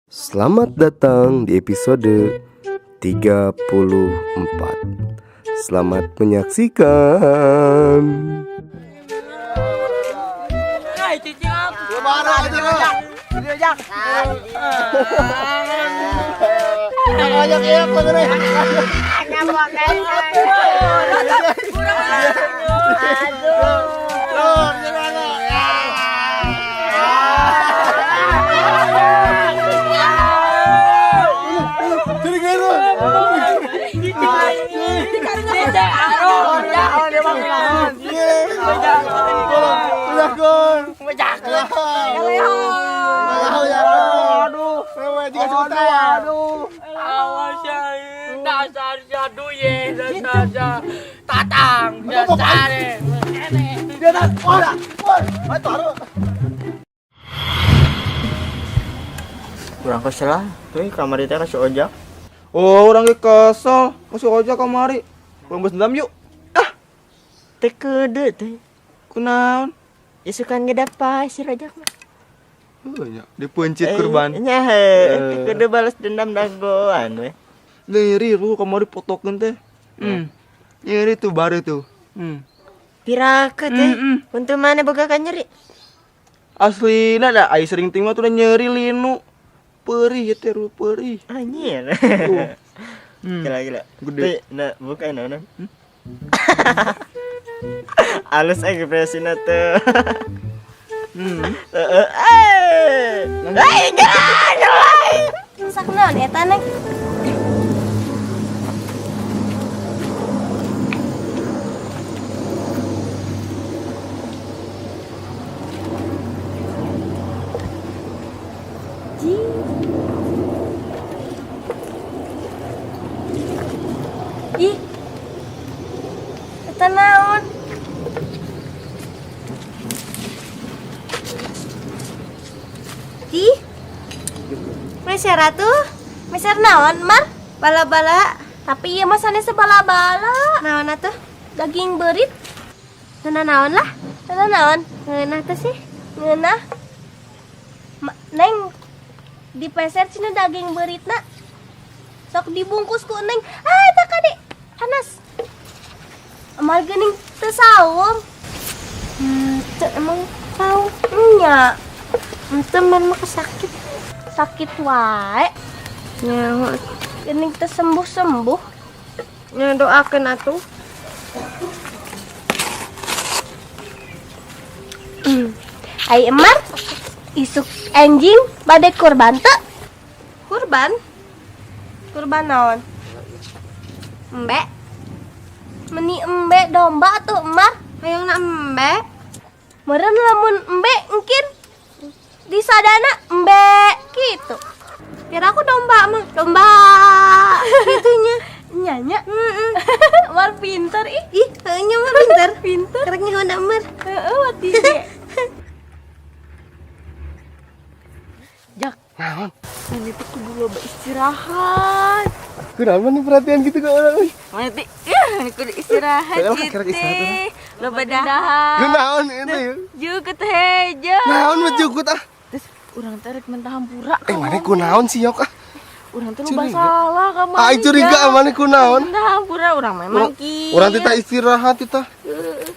Selamat datang di episode 34. Selamat menyaksikan. Kurang kesel lah, tuh kamari teh kasih ojek. Oh, urang ge kesel, kasih ojek kamari. Urang balas dendam yuk. Ah, teu keudeut teh. Kunaon? Isukan ge dapat si rojak mah. Heuh nya, dipeuncit kurban. Nya heuh, teu keudeut balas dendam dagoan we. Nyeri lu kamari potokeun teh. Nyeri tuh baru tuh. Piraka teh. Untung mana boga ka nyeri? Aslina da ai sering ting mah tuh nyeri linu. Perih ya teh, perih. Anjir. Gila-gila. Gede. Nah, bukan naon. Alus ekspresina tuh. Masak naon eta neng? Ih, eta naon? Ih, meser atuh, meser naon mar? Bala-bala, tapi ieu mah sanes bala-bala. Naon atuh? Daging beurit. Ngeunah naon lah? Ngeunah naon? Ngeunah teh sih? Ngeunah. Neng, dipeser cenah daging beuritna. Sok dibungkus ku neng. Ah, eta kade. Panas. Amal geuning teu saum. Teu emang saum nya. Henteu man mah sakit. Sakit wae. Nya geuning teu sembuh-sembuh. Nya doakeun atuh. Ai Emar, isuk anjing bade kurban teu? Kurban? Kurban naon? Embe? Meni embe domba atuh Emar? Hayangna embe. Meureun lamun embe engkin disadana embe gitu. Kira aku domba mah, domba gitunya. Nyanya. Mar pinter ih. Ih, heuh nya mah pinter. Pinter. Karek nyaho Mar. Heeh, mati ge. Jak, naon? Ini tuh kudu loba istirahat. Kunaon nih perhatian gitu ke orang euy? Mana teh? Ih, kudu istirahat gitu. Loba dahar. Kunaon ini? Jukut hejo. Naon mah jukut ah? Terus urang teh rek mentah hampura. Maneh kunaon sih yok ah? Urang teh loba salah ka maneh. Aing curiga maneh kunaon? Mentah hampura urang memang kieu. Urang teh istirahat teh.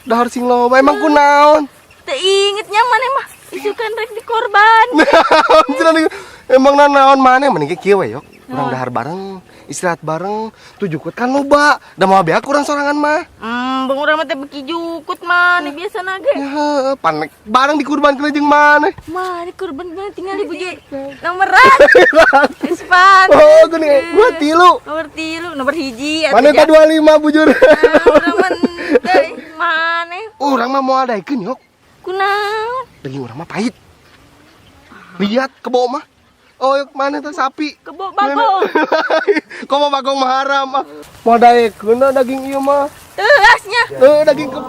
Dahar sing loba emang kunaon? Teu ingetnya maneh mah isukan rek dikorban. Naon emang naon maneh mending ge kieu we yok. Urang dahar bareng, istirahat bareng, tuh jukut kan loba. Da moal beak urang sorangan mah. Bang urang mah teh beki jukut maneh biasana ge. Ya heuh, pan bareng dikurbankeun jeung maneh. Maneh kurban maneh tinggal di bujur nomoran. Geus pan. Oh, geuning gua 3. Nomor 3, nomor 1 atuh. Maneh teh 25 bujur. Urang mah teh maneh. Urang mah moal daekeun yok. Kunaon? Daging urang mah pahit. Lihat kebo mah. Oh, yuk mana tuh sapi? Kebo bagong. Kok mau bagong mah haram ah. Mau daekeun daging ieu mah. Teuasnya. Heuh, daging kebo.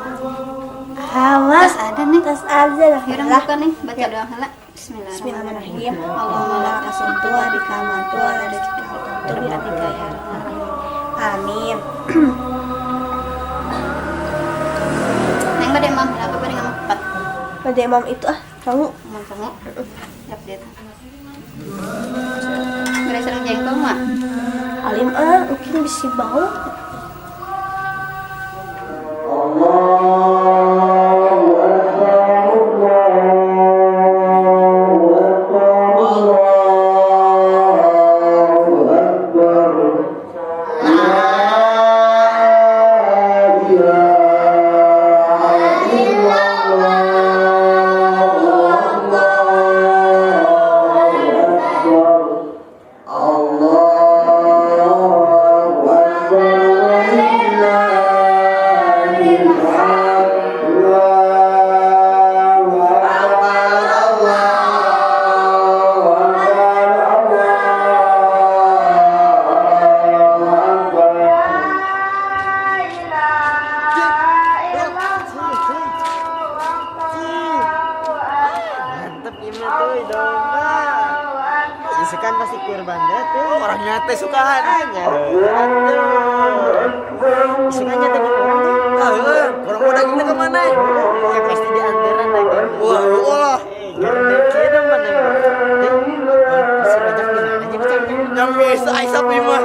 Awas ada nih. Tas aja lah. Yurang buka nih, baca doa heula. Bismillahirrahmanirrahim. Allahumma la tasuntu bika mantu ala rizqika bi atika ya rabbal alamin. Amin. Neng bade mam berapa bade ngamuk 4? Bade mam itu ah, sangu. Mam sangu. Siap dia. Im ah, mungkin bisi bau. Mantep ieu mah tuh domba. Isukan pasti kurban deh tuh. Orangnya teh sukaan. Nya. Atuh. Isukannya teh kurang tuh. Ah, kurang mau dagingnya ke mana? Ya pasti di antaran daging. Wah, wah. Gede kieu dong mana. Si rojak di mana aja bisa. Yang bisa Aisyah mah.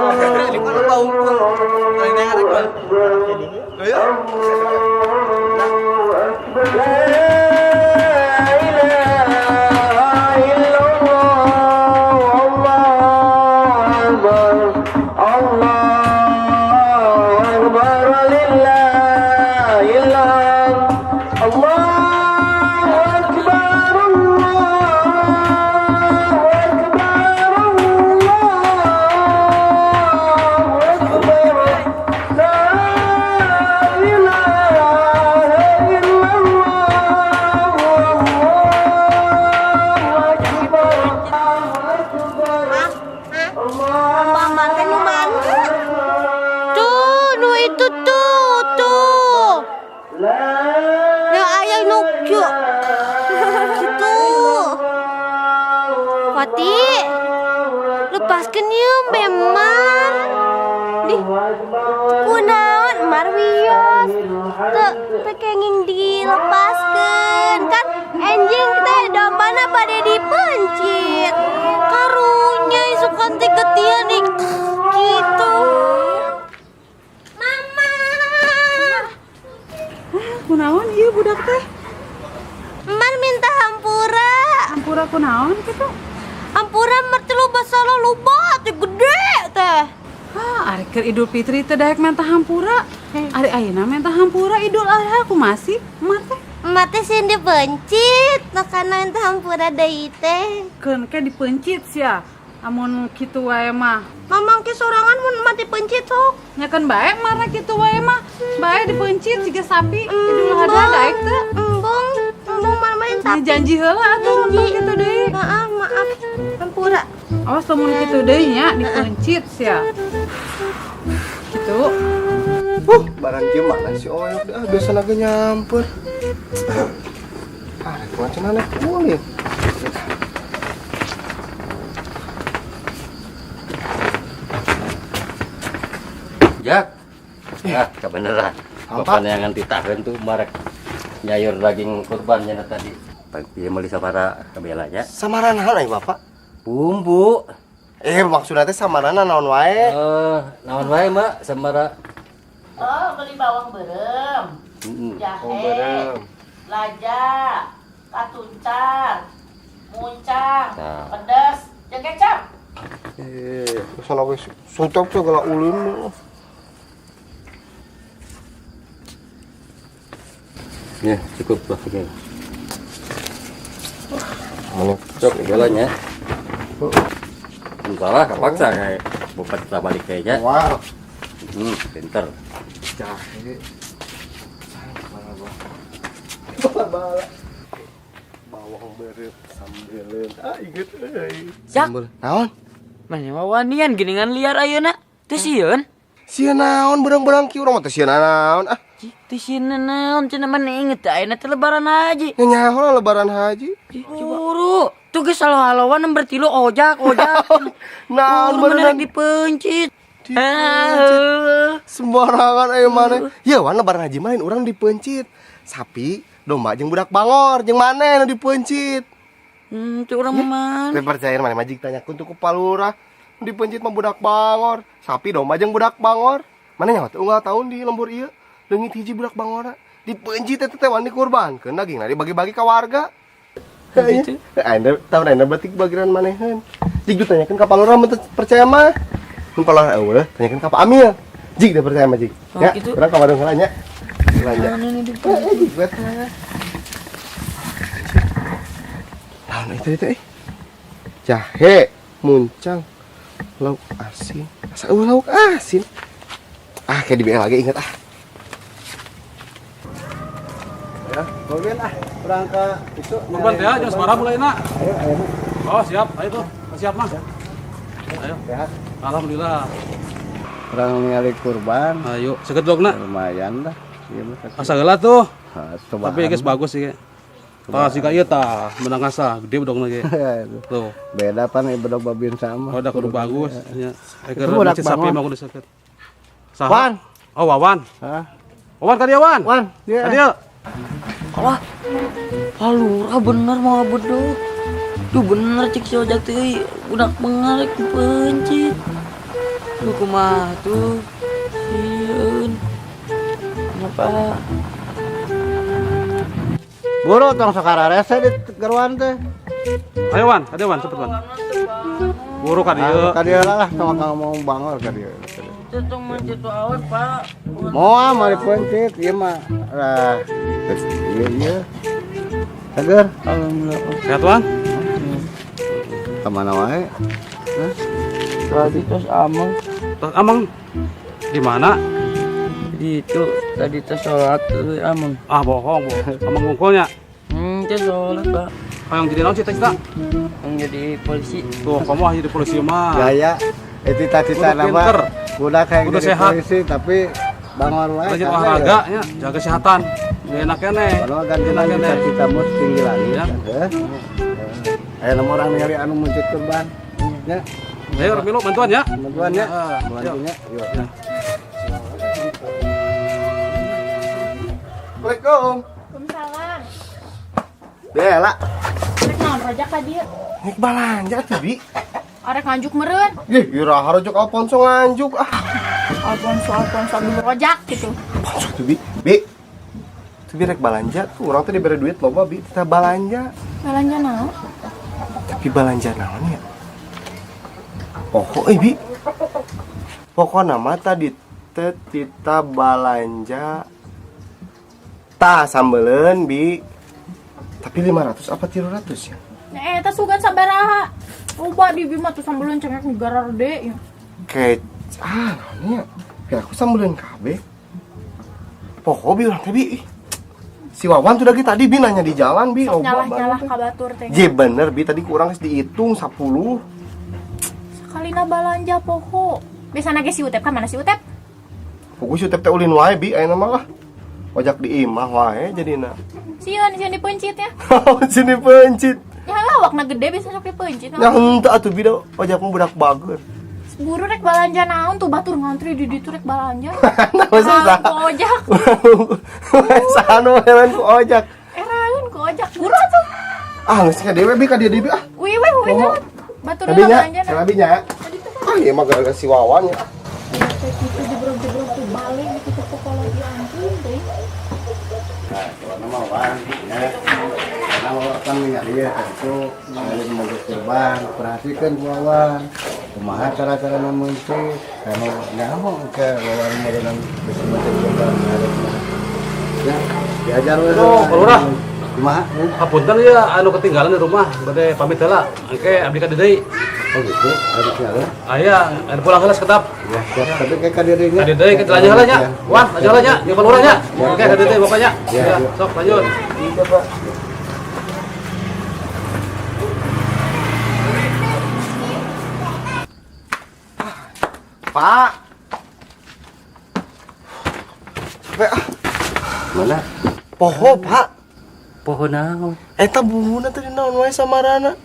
Di mana bau unggul. Lain yang ada gua. Ayo. Mama teh nu mana? Tuh, nu itu tuh, tuh. Nu aya nu kieu. Gitu. Pati, lepaskeun ieu memang. Dih, kunaon Marwios? Teu teu kenging dilepaskeun. Kan enjing teh dombana bade dipencit. Karunya isukan teh getian nih gitu. Mama. Kunaon ieu budak teh? Emar minta hampura. Hampura kunaon kitu? Hampura merti loba salah loba teh gede teh. Ah, ari keur Idul Fitri teh daek minta hampura. Ari ayeuna minta hampura Idul Adha kumaha sih? Emak teh Emak teh sieun dipencit, makana minta hampura deui teh. keun ke dipencit sia. Amun kitu wae mah. Mamang ke sorangan mun emak dipencit sok. Nya keun bae marna kitu wae mah. Bae dipencit siga sapi Idul Adha daek teu? Embung, embung main Nya sapi. janji heula atuh Janji. tong kitu deui. Maaf, maaf. Hampura. Awas lamun kitu deui nya dipencit sia. Gitu. Barang kieu mana si Oyok ah biasa lagi nyamper. Ah, kumaha cenah naik ulin. Jak. Ah, kebenaran. Apa? Bapak yang nganti tahan tuh marek nyayur daging kurbannya tadi. Pagi meuli sabara kabelanya. Samarana naon ai Bapak? Bumbu. Eh, maksudna teh samarana naon wae? Eh, naon wae, Mak? Samara. Oh, beli bawang beureum, jahe, Bawang beureum. Lada, katuncar, muncang, Nah. pedas, jeung kecap. Eh, sana we sotop segala ulin. Ya, cukup lah segini. Mana? Sok jalannya. Salah, kepaksa kayak bukan kita balik kayaknya. Wah, Pinter. Jahe. Bala-bala. Bawang beureum sambeleun. Ah, inget euy. Jak. Sambel. Naon? Mana wawanian geuningan liar ayeuna. Teu sieun? Sieun naon beurang-beurang kieu urang mah teu sieun naon ah. Teu sieun naon cenah mana inget teh ayeuna teh lebaran haji. Nya nyaho lah lebaran haji. Buru, tuh geus halo-haloan nomor 3 ojak ojak. Naon Buru mana beneran rek dipencit. Dipencit. Ah. Sembarangan ayo mana. Ya wan lebaran haji mah lain urang dipencit. Sapi, domba jeung budak bangor jeung maneh nu dipencit. Tuh urang mah mana? Teu percaya maneh majik tanyakeun tuh ku palurah. Dipencit mah budak bangor. Sapi domba jeung budak bangor. Mana nyawa teh unggal tahun di lembur ieu leungit hiji budak bangorna. Dipencit eta teh wani kurbankeun dagingna dibagi-bagi ka warga. Gitu. Ayeuna tahun ayeuna berarti bagiran maneheun. Jig ditanyakeun ka Pak Lurah mun teu percaya mah. Mun Pak Lurah eueuh, tanyakeun ka Pak Amil. Jig teu percaya mah jig. Oh, Ya, gitu. urang ka warung heula nya. Belanja. Mana nih di Eh, jig bet. Naon itu eh? Jahe, muncang, lauk asin. Asa eueuh lauk asin. Ah, kayak di BL lagi inget ah. Ya, bagian ah, urang ka itu. Kurban teh jam sabaraha mulaina? Ayo, ayo. Oh, siap. Ayo tuh. Siap mah. Ayo. Sehat. Alhamdulillah. Urang ningali kurban. Ayo, segedogna. Lumayan lah. Iya mah. Asa heula tuh. Cobaan. Tapi geus bagus sih. Tah sika ieu tah menang asa gede bedogna ge. Tuh. Beda pan bedog babinsa mah. Oh, da kudu bagus nya. Itu budak Keur sapi bangor. mah kudu seukeut. Saha? Wan. Oh, Wawan. Hah? Wawan ka dieu, Wan. Wan, iya. Ka dieu. Alah, Pak Lurah bener mau bedog. Duh bener cek si Ojak teh euy, budak bengar pencit. Duh kumaha tuh. Sieun. Kenapa? Buru tong sakararese di geruan teh. Ayo Wan, ka dieu Wan, cepet Wan. Buru ka dieu. Ah, ka dieu lah, tong kang mau bangor ka dieu. Itu tong mencit awan, Pak. Moal mah dipencit ieu mah. Lah, ieu ieu. Seger, Alhamdulillah. Sehat Wan? Ka mana wae? Hah? Tadi tos ameng. Tos ameng. Di mana? Di itu tadi tos sholat euy ameng. Ah, bohong, bohong. Ameng ngungkulnya. Teh sholat, Pak. Hayang jadi naon cita-cita? Hayang jadi polisi. Tuh, kamu ah jadi polisi mah. Gaya, itu cita-cita Kudu nama. pinter. Budak hayang Kudu jadi sehat. polisi tapi bangor wae. Rajin olahraga nya, jaga kesehatan. Enak keneh. Kalau ganti Enak keneh. cita-citamu tinggi lagi. Ya. Heh. Aya nama orang ningali anu mencit kurban. Ya. Ayo Milu bantuan ya. Bantuan ya. Ah, Bantuannya. Yuk. Assalamualaikum. Waalaikumsalam. Bella, Rek naon rojak ka dieu? nik balanja tuh, Bi. Arek nganjuk meureun. Ih, iraha rojok Alfonso nganjuk ah. Alfonso Alfonso abdi rojak gitu. Alfonso tuh, Bi. Bi. Tuh Bi rek balanja tuh, urang teh dibere duit loba, Bi, kita balanja. Balanja naon? Tapi balanja naon ya? Pokok Bi. Pokokna mah tadi teh tita balanja tah sambeleun, Bi. Tapi 500 apa 300 ya? Nya eta sugan sabaraha? Loba di Bi mah tuh sambeleun cengek negara gede ya. Kayak ah naon ya? Kayak aku sambeleun kabeh. Pokok Bi urang teh Bi. Si Wawan tuh lagi tadi Bi nanya di jalan Bi. Sok Loba nyalah-nyalah banget. ka batur teh. Je bener Bi tadi kurang geus dihitung 10. Sakalina balanja poho. Biasana ge si Utep ka mana si Utep? Pokoknya si Utep teh ulin wae Bi ayeuna mah lah. Ojak di imah wae jadina. Sieun sieun dipencit ya. Sini pencit. Ya lawakna gede bisa sok dipencit. Ya henteu atuh Bi da ojak mah budak bager. Buru rek balanja naon tuh batur ngantri di ditu rek balanja. Nah, susah. Eraeun ku ojak. Sanu hewan ku ojak. Eraeun ku ojak buru atuh. Ah, geus ka dewe Bi ka dieu deui Bi ah. Wih wih wih. Poho. Batur Abi nya, balanja salah Bi nya. Ah, ieu mah gara-gara si Wawan ya. Teh kitu jebrog-jebrog tuh balik gitu pokoknya anjing deui. Nah, kalau nama Wan, ya. Karena Wawan kan ningali ya tentu ningali mencit kurban, perhatikan ku Wawan. Kumaha cara-cara mencit, karena nyaho ke Wawan modelan bisa mencit kurban harusna. Ya, diajar we. Aduh, Pak Lurah. Kumaha? Ya? Hapunten ya anu ketinggalan di rumah, bade pamit heula. Engke abdi ka dieu deui. Oh gitu, harus jalan. Aya, anu pulang heula sekedap. Ya, siap. Tapi kayak ka dieu nya. Ka dieu deui ke lanjut heula nya. Wan, lanjut heula nya. Di Pak Lurah nya. Oke, ka dieu deui bapaknya. Ya, Ya, ya. sok lanjut. Iya, Pak. Pak. Capek ah. Mana? Poho, Pak. Poho naon? Eta bumbuna tadi naon wae samarana.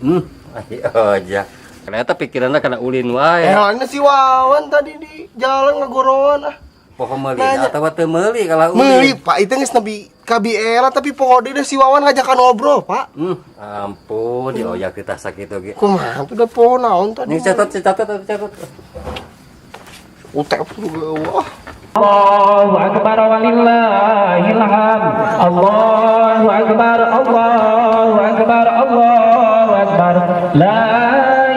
Ai ojak. Ternyata pikiranna kana ulin wae. Eh, si Wawan tadi di jalan ngagoroan ah. Poho meuli atawa teu meuli kalah ulin. Meuli, Pak, itu geus nepi ka Biela tapi poho deui si Wawan ngajakan ngobrol, Pak. Ampun, dioyak kita sakitu ge. Kumaha tuh da poho naon tadi? Nih catat catat catat. Utek wah. Allahu akbar walillahil hamd. Allahu akbar, Allahu akbar, Allahu akbar. La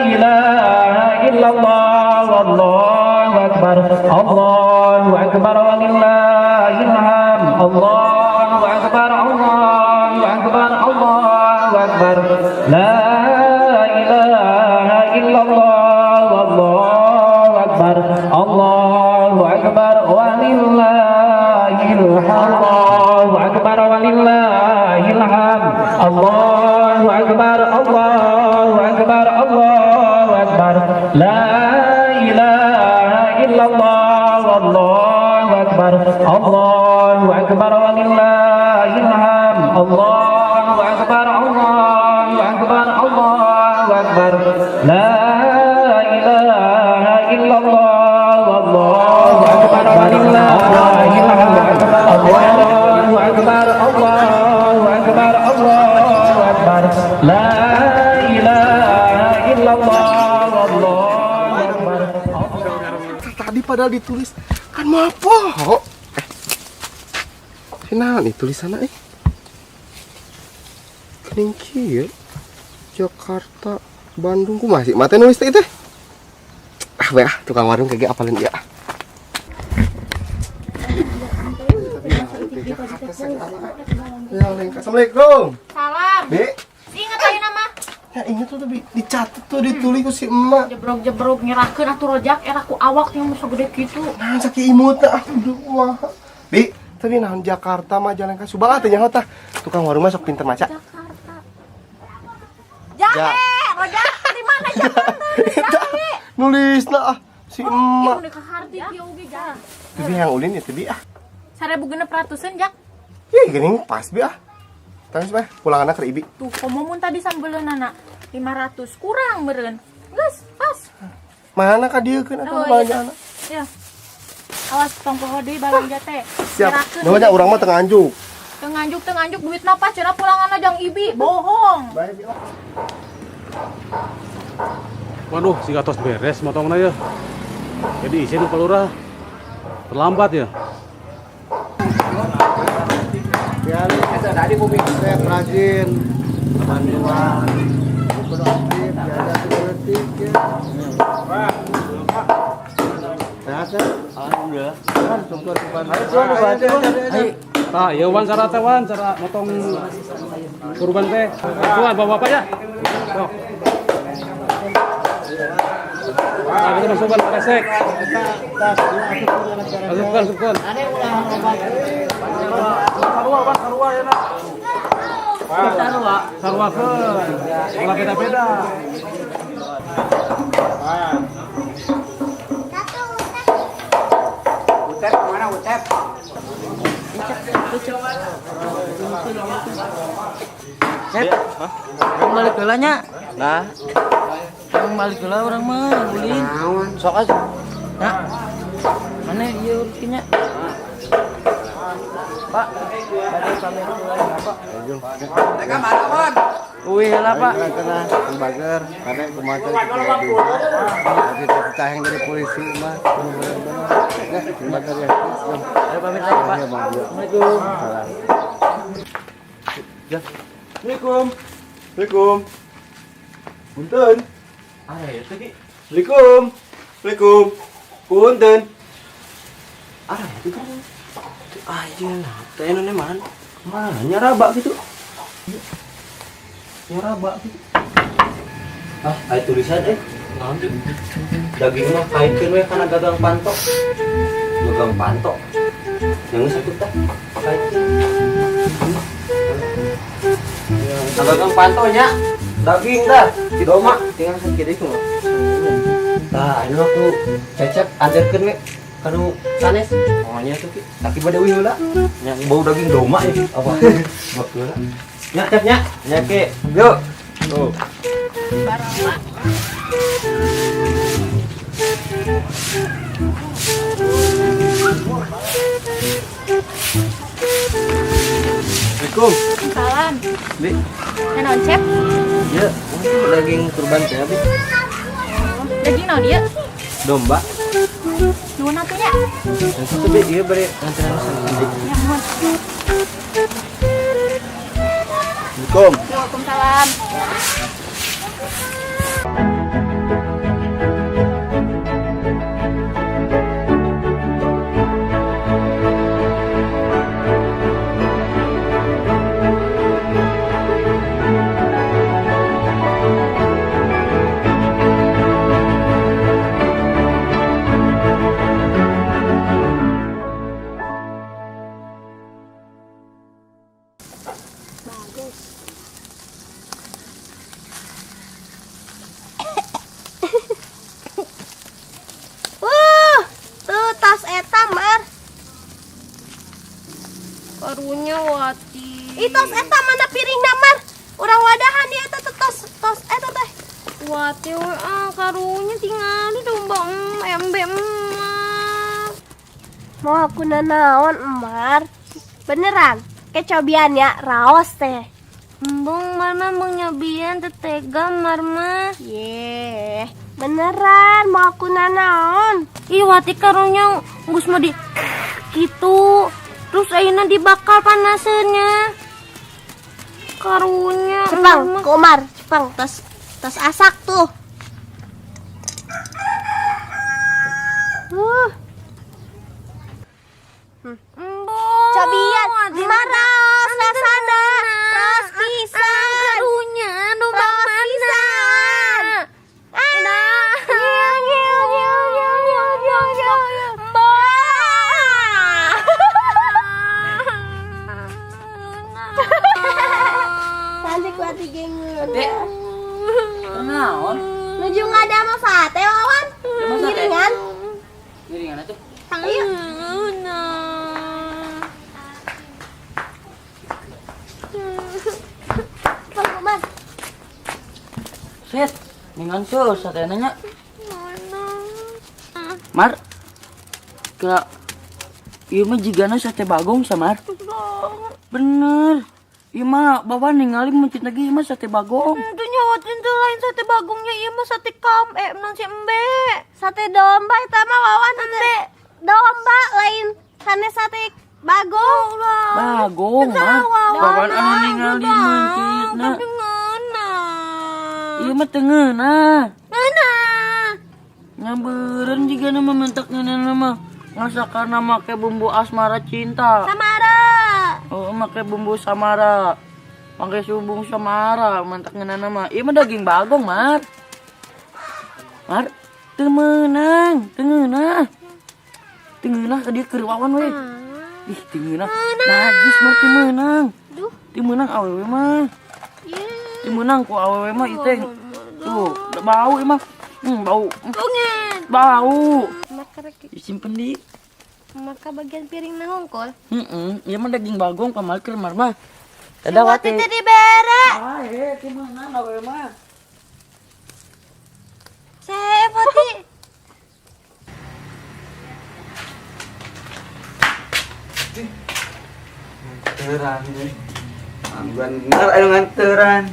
ilaha illallah, wallahu akbar. Allahu akbar walillahil hamd. Allahu akbar, Allahu akbar, Allahu akbar. La ilaha illallah, wallahu akbar. Allahu akbar walillahil hamd. Allahu akbar walillahil hamd. Allahu akbar, Allahu akbar, Allahu akbar. La ilaha illallah, wallahu akbar. Allahu akbar walillahil hamd. Allahu akbar, Allahu akbar, Allahu akbar. La ilaha illallah, wallahu akbar walillahil hamd. Allahu akbar, Allahu akbar, Allahu akbar. La ilaha illallah, wallahu akbar. Tadi padahal ditulis kan mah poho. Naon nih tulisanna eh? Kening kieu. Jakarta, Bandung kumaha sih? Mate nulis teh teh. Ah, we ah, tukang warung kagak apalin ieu. Ya, Assalamualaikum. Salam. Bi. Ingat ayeuna mah. Ya ingat tuh bi dicatat tuh ditulis ku si emak. Jebrog-jebrog nyerahkeun atuh rojak era ku awak yang nu sagede kitu. Nah, sakieu imut ah, aduh kumaha. Bi, tadi naon Jakarta Majalengka Subang ah teh nyaho tah. Tukang warung mah sok pinter maca. Jakarta. Jahe, rojak di mana Jakarta? Jahe. Nulisna ah si emak. Ieu kaharti kieu oge jak. Bi yang ulin ya teh bi ah. 1600-an jak. Ih, geuning pas bi ah. Tangis mah pulanganna keur ibi. Tuh, komo mun tadi sambeleunana 500 kurang meureun. Geus, pas. Mana ka dieu keun atuh Oh, iya. belanjaanna? Ya. Awas tong poho deui balanja teh. Siap. Nyerahkeun. Nuhun nya urang mah teu nganjuk. Teu nganjuk teu nganjuk duitna pas cenah pulanganna jang ibi, bohong. Bae bi. Waduh, si tos beres motongna ya. Jadi isin Pak Lurah. Terlambat ya. Biar tadi bumi saya rajin bantuan kudu aktif jaga politik ya. Sehat ya? Alhamdulillah. Kan tunggu Ayo. Tah, ieu Wan cara teh Wan, cara motong kurban teh. Tuan bapak-bapak ya. Sok. Nah, kita masukkan ke resek. Masukkan, masukkan. Sarua, Wan, sarua ya, nak. Sarua. Sarua ke. Ulah beda-beda. Utep kemana Utep? Cep, urang balik heula nya. Nah, Urang balik heula urang mah ulin. Sok aja. Nah, mana ieu urutnya? Pak, bade pamit heula Pak. Mereka mana, Wan? Uih heula Pak. Kena bager karena kumaha teh kita yang dari polisi mah bener-bener ya bager ya. Ayo pamit lagi Pak. Ya, Bang. Assalamualaikum. Salam. Assalamualaikum. Assalamualaikum. Punten. Ah, ya teh Ki. Assalamualaikum. Assalamualaikum. Punten. Ah, itu kan. Ah, iya nah, teh anu man. Mana nyaraba gitu. Nyaraba gitu. Ah, aya tulisan eh. Naon tuh? Daging mah kaitkeun we kana gagang panto. Gagang panto. Yang satu tah kaitkeun. Gagang panto nya. Daging dah, si doma tinggal sakit itu mah. Tah, ini waktu Cecep anterkeun we kanu sanes. Oh nya tuh Ki, tapi bade uih heula. Nya bau daging doma ya apa? Bak heula. Nya Cep nya, nya Ki. Yuk. Tuh. Barang. Waalaikumsalam. Bi. Naon, Cep? Ya, untuk daging kurban teh, Bi. Daging naon ieu? Domba. Nuhun atuh nya. Dan satu Bi, ieu bari nganteran sendiri. Ya, nuhun. Assalamualaikum. Waalaikumsalam. Bagus. Tuh tas eta, Mar. Karunya Wati. Ih, tas eta mana piringna, Mar? Urang wadahan di eta teh tos tos eta teh. Wati we ah karunya tingali domba embe emak. Mau aku nanaon, Mar? Beneran, kecobian ya, raos teh. Embung Marma mau nyobian tetega Marma. Ye, beneran mau aku nanaon. Ih Wati karunya geus mau di gitu. Terus ayeuna dibakar panaseunnya. Karunya Cepang, Marma. Komar, cepang, tos tos asak tuh. Embung. Cobian, Wati maras rasana, ras pisan. Karunya domba Ras mana? pisan. Ah, Nah. nyil, nyil, nyil, nyil, nyil, nyil, nyil. Mbak. Cantik Wati gengun. Dek. Naon? Nuju ngada sama sate, Wawan. Sama sate? Giringan. Giringan atuh. Ayo. Bang Komar. Set, ningan tuh sate nanya. Mar. Kira ieu mah jigana sate bagong samar. Bener. Ieu mah bawa ningali mencit lagi ieu mah sate bagong. Itu nyawatin tuh lain sate bagongnya, ieu mah sate kam non si embe. Sate domba eta mah Wawan sate domba lain sanes sate bagong. Bagong, Mar. Bawan anu ningali mencitna. Tapi ngeuna. Ieu mah teu ngeunah. Ngeunah. Nyambereun jigana mah mentak ngeunah mah. Ngasakarna make bumbu asmara cinta. Samara. Oh, make bumbu samara. Make subung samara, mentak ngeunah mah. Ieu mah daging bagong, Mar. Mar, teu meunang, teu ngeunah. Teu ngeunah ka dieu keur Wawan we. Ih, teu ngeunah. Najis Mar teu meunang. Duh. Teu meunang awewe mah. Teu meunang ku awewe mah ieu teh. Tuh, bau ieu mah. Bau. Tungin. Bau. Maka Disimpen di. maka bagian piring na hungkul. Heeh, ieu mah daging bagong pamalir keur Mar mah. Dadah Wati Wati. teh dibere. Ah, teu meunang awewe mah. Saya Wati. Nganteran euy. Bener anu nganteran.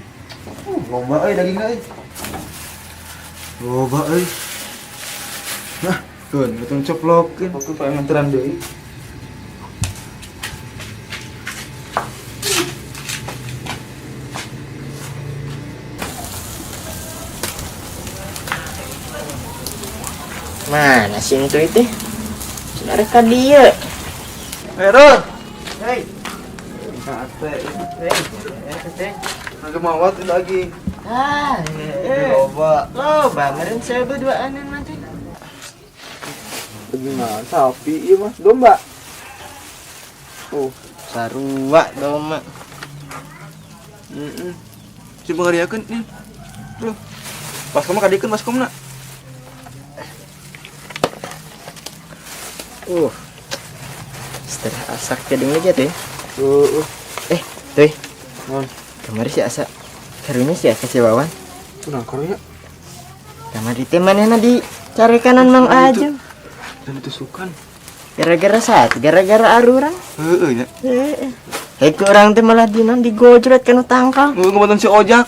Loba euy dagingna euy. Loba euy. Nah, tuh, betul ceplokeun. Aku pengen nganteran deui. Mana sih itu itu? Sebenarnya ka dieu. Erot. Hei. Sate. Hei, Ada mawat lagi. Ah, Loba. Loba meureun saya berduaanan mah teh. Gimana? Sapi ieu mah domba. Oh, Sarua domba. heeh. Coba ngariakeun nih. Tuh. Baskom kadiekeun baskomna. Setelah asak jadi aja teh. Heeh. Teh, Naon? kamari si asa. Karunya si asa si Wawan. Tuh karunya. Kamari teh manehna di carekanan Mang Ajeng. Dan ditusukan. Gara-gara saat, gara-gara arurang. Heeh nya. Heeh. Hei, ke urang teh malah dinan digojret kana tangkal. Ngomongin si Ojak.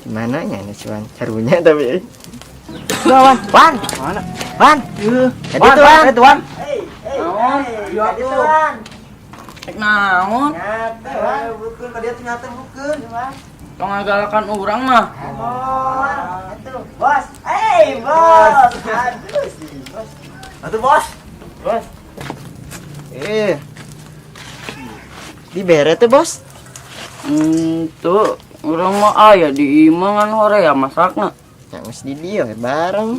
Gimana nya ini cuan carunya tapi. Wan, Wan. Mana? Wan. Jadi Wan, tuh, Wan. Wan, Wan. Naon? Jadi tuh, Wan. Rek naon? Nyata, Wan. Bukeun ka dia teh nyata bukeun. Tong ngagalakan urang mah. Oh, itu, Bos. Hey, Bos. Aduh, si Bos. Atuh, Bos. Bos. Eh. Dibere teh, Bos. Tuh, urang mah aya di imah ngan horea masakna. Ya geus di dieu we bareng.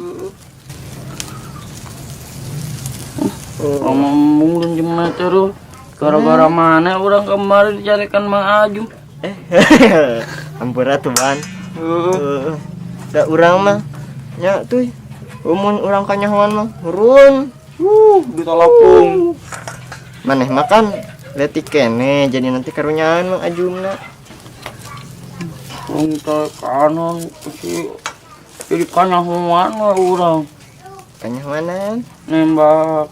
Ngomong jeung mana terus. Gara-gara mana urang kemarin dicarikan Mang Ajum. Eh, ampura tuh, Ban. Heeh. Da urang mah nya tuh umum urang kanyahoan mah hurun. Ditalapung. Maneh makan letik kene jadi nanti karunyaan Mang Ajumna. Urang teh kanan si jadi kanyahoan we urang. Kanyahoanan? Nembak.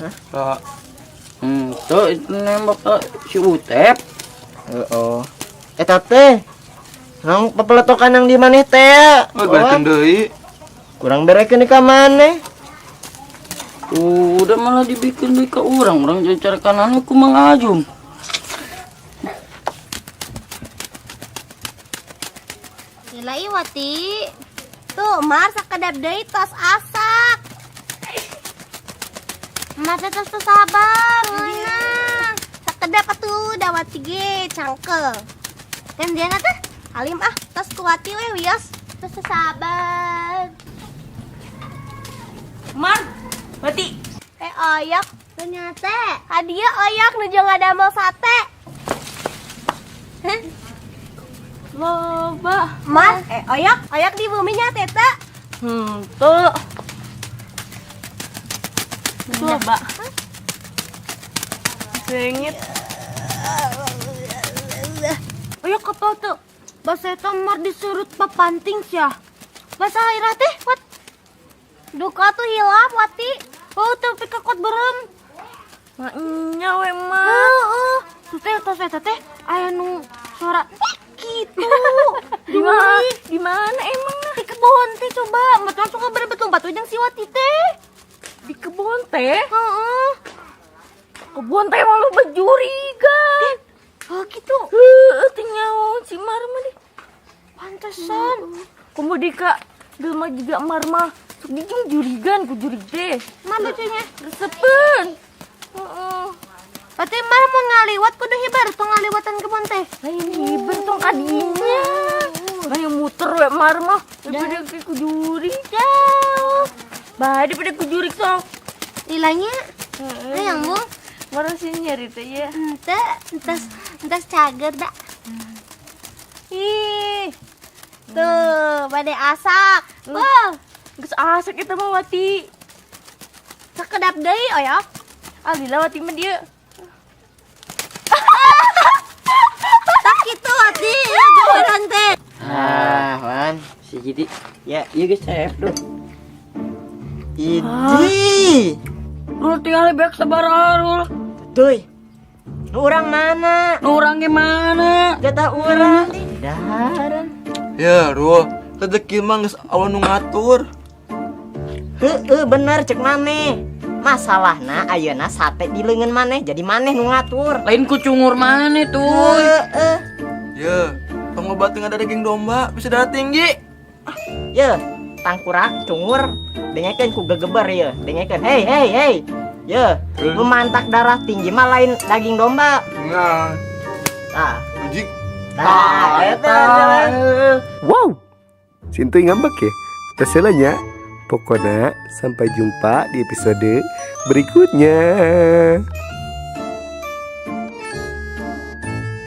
Hah? Ka. Tuh itu nembak ke si Utep. Heeh. Eta teh nang pepeletokan yang di maneh teh. Oh, berekeun deui. Kurang berekeun di ka maneh. Udah malah dibikin deui ka urang, urang jadi cari kanan ku Mang Ajum. Gila ih, Wati. Tuh, Mar sakedap deui tos asak. Mar teh tos teu sabar, ngeunah. Sakedap atuh da Wati ge cangkel. Kan dia teh alim ah, tos ku Wati we wios. Tos teu sabar. Mar, Wati. Eh oyak ternyata hadiah oyak nuju ngadamel sate. Hah? Loba. Mar, oyak, oyak di bumi nya teta. Tuh. Loba. Sengit. Oyak kapal tuh. Bahasa eta mar disurut papanting sia. Bahasa irah teh, wat. Duka tuh hilap Wati. Oh, tuh pikakot berem. Maknya we mah. Heeh. Tuh teh tos eta teh aya nu suara gitu. Di mana? Di mana emang? Di kebon teh coba. Mat langsung kabar betul batu jeung si Wati teh. Di kebon teh? Heeh. Kebon teh malu bejurigan. Oh gitu. Heeh, teu nyaho si Mar mah deh. Pantesan. Komo di ka jelema juga Mar mah sok dijung jurigan ku jurig teh. Mar lucunya. Resepeun. Heeh. Berarti Mar mau ngaliwat kudu hibar tong ngaliwatan kebon teh. Lain hibar tong kadinya. Lain muter we Mar mah daripada ke ku jurig jauh. Bah daripada ku jurig sok. Lilanya? Heeh. Hayang bung. Mar sih nyari teh ya. Ente, entas, entas cager dah. Ih. Tuh, bade asak. Wah, geus asak eta mah Wati. Sakedap deui oyok. Alhamdulillah Wati mah dia. Tak kitu Wati, jawaran teh. Ah, Wan. Si Jidi. Ya, ieu geus cep duh. Idi. Rul tinggal beak sabaraha Rul. Tuy. Nu urang mana? Nu urang ge mana? Jatah urang. Daharan. Ya, Rul, rezeki mah geus Allah nu ngatur. Heeh, bener cek maneh. Masalahna ayeuna sate di leungeun maneh jadi maneh nu ngatur. Lain ku cungur maneh tuh. Heeh. Ya, tong loba teu ada daging domba bisa darah tinggi. Ye, tangkurak cungur dengekeun ku gegeber ye, dengekeun. Hei, hei, hei. Ye, memantak darah tinggi mah lain daging domba. Nah. Tah. Anjing. Tah, eta. Wow. Sintuy ngambek ya. Terselanya. Pokoknya sampai jumpa di episode berikutnya.